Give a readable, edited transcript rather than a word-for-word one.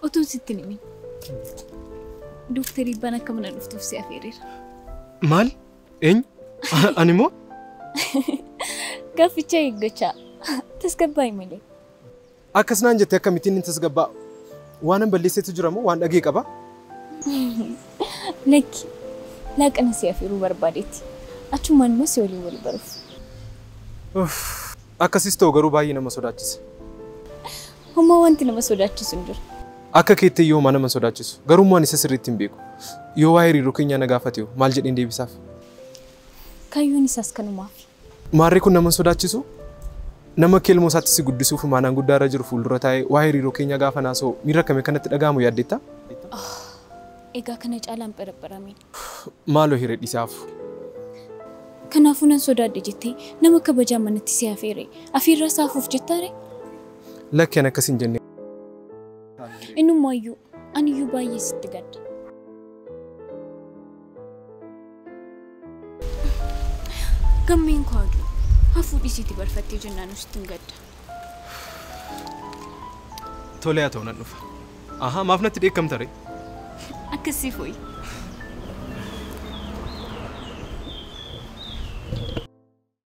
Utuun sitti hin himin. Dooktarii Ibbaan akka mana dhuftuuf si afeereera. Maal? Eenyu? Ani immoo? Gaafficha eeggachaa. Tasgabbaa'i malee. Akkas naan jettee akkamittiin hin tasgabbaa'a? Waan an balleessetu jira moo waan dhagee qaba? Lakki laaqana si afeeruu barbaadetti. Achumaan immoo si waliin wal baruuf. Akkasis ta'u garuu baay'ee nama sodaachisa. Homaa wanti nama sodaachisu hin jiru. Akka keetti iyyuu homaa nama sodaachisu. Garuu immoo ani isa sirriitti hin beeku. Yoo waa'ee hariiroo keenyaa na gaafate hoo maal jedheen deebisaaf? Kaayyoon isaas kanumaaf. Maarree kun nama sodaachisu? Nama akka ilmoo isaatti si guddisuuf maanaan guddaa irra jiru fuuldura taa'ee waa'ee hariiroo keenyaa gaafa naasa'u miira akkamii kanatti dhaga'amu yaaddeetta? Egaa kana caalaan pharapharamin. Maaloo hiree dhiisaaf. Kanaafuu nan sodaadhe jettee nama kabajaa manatti si afeere afeerraa saafuuf jettaare? Lakki ani akkas hin jenne. Innumaayyuu aniyyuu baay'ee sitti gadda. Gammeen koo aduu hafuu dhiisiitti barfattee jennaan sitti hin gadda. Tolee haa ta'u nan dhufa. Ahaa maaf natti dheekkamta ree? Akkasii fooyi.